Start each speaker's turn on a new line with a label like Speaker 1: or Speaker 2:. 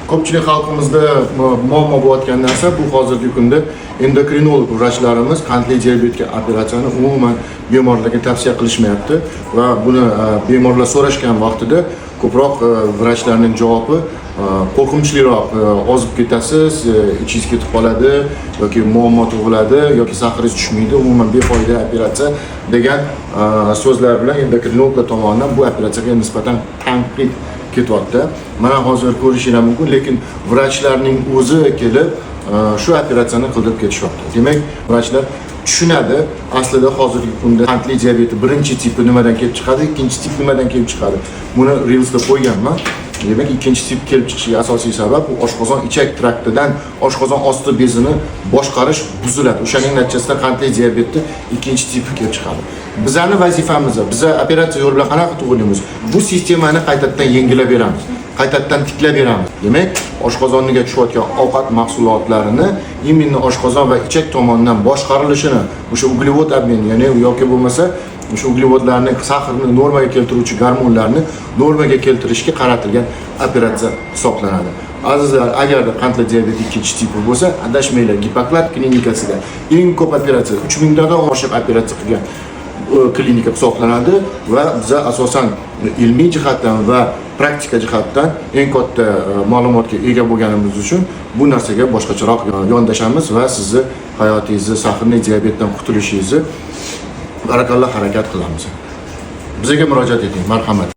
Speaker 1: Ko'pchilik xalqimizda muammo bo'layotgan narsa bu hozirgi kunda endokrinolog vrachlarimiz qandli diabetga operatsiyani umuman bemorlarga tavsiya qilishmayapti va buni bemorlar so'rashgan vaqtida ko'proq vrachlarning javobi qo'rqinchliroq: ozib ketasiz, ichingiz ketib qoladi yoki muammo tug'iladi yoki сахар ingiz tushmaydi, umuman befoyda operatsiya degan so'zlar bilan endokrinologlar tomonidan bu operatsiyaga nisbatan tanqid ketyapti. Mana, hozir ko'rishinglar mumkin, lekin vrachlarning o'zi kelib shu operatsiyani qildirib ketishyapti. Demak, vrachlar tushunadi aslida hozirgi kunda qandli diabeti birinchi tipi nimadan kelib chiqadi, ikkinchi tip nimadan kelib chiqadi. Buni reelsda qo'yganman. Demak, ikkinchi tip kelib chiqishiga asosiy sabab bu oshqozon ichak traktidan oshqozon osti bezini boshqarish buziladi. O'shaning natijasida qandli diabetni ikkinchi tipi kelib chiqadi. Bizani vazifamiz, biza operatsiya yo'li bilan qanaqa to'g'rilaymiz? Bu sistemani qaytadan yengillab beramiz, qaytadan tiklab beramiz. Demak, oshqozoniga tushayotgan ovqat mahsulotlarini именно oshqozon va ichak tomonidan boshqarilishini, o'sha углевод обмен, ya'ni yoki bo'lmasa o'sha uglevodlarni, сахар ni normaga keltiruvchi gormonlarni normaga keltirishga qaratilgan operatsiya hisoblanadi. Azizlar, agarda qandli diabet ikkinchi tipi bo'lsa, adashmanglar, Gipokrat klinikasida eng ko'p operatsiya, 3000 dan oshiq operatsiya qilgan klinika hisoblanadi va biza asosan ilmiy jihatdan va praktika jihatdan eng katta ma'lumotga ega bo'lganimiz uchun bu narsaga boshqacharoq yondashamiz va sizni hayotingizni, сахарный diabetdan qutulishingizni, barakalloh, harakat qilamiz. Bizga murojaat eting, marhamat.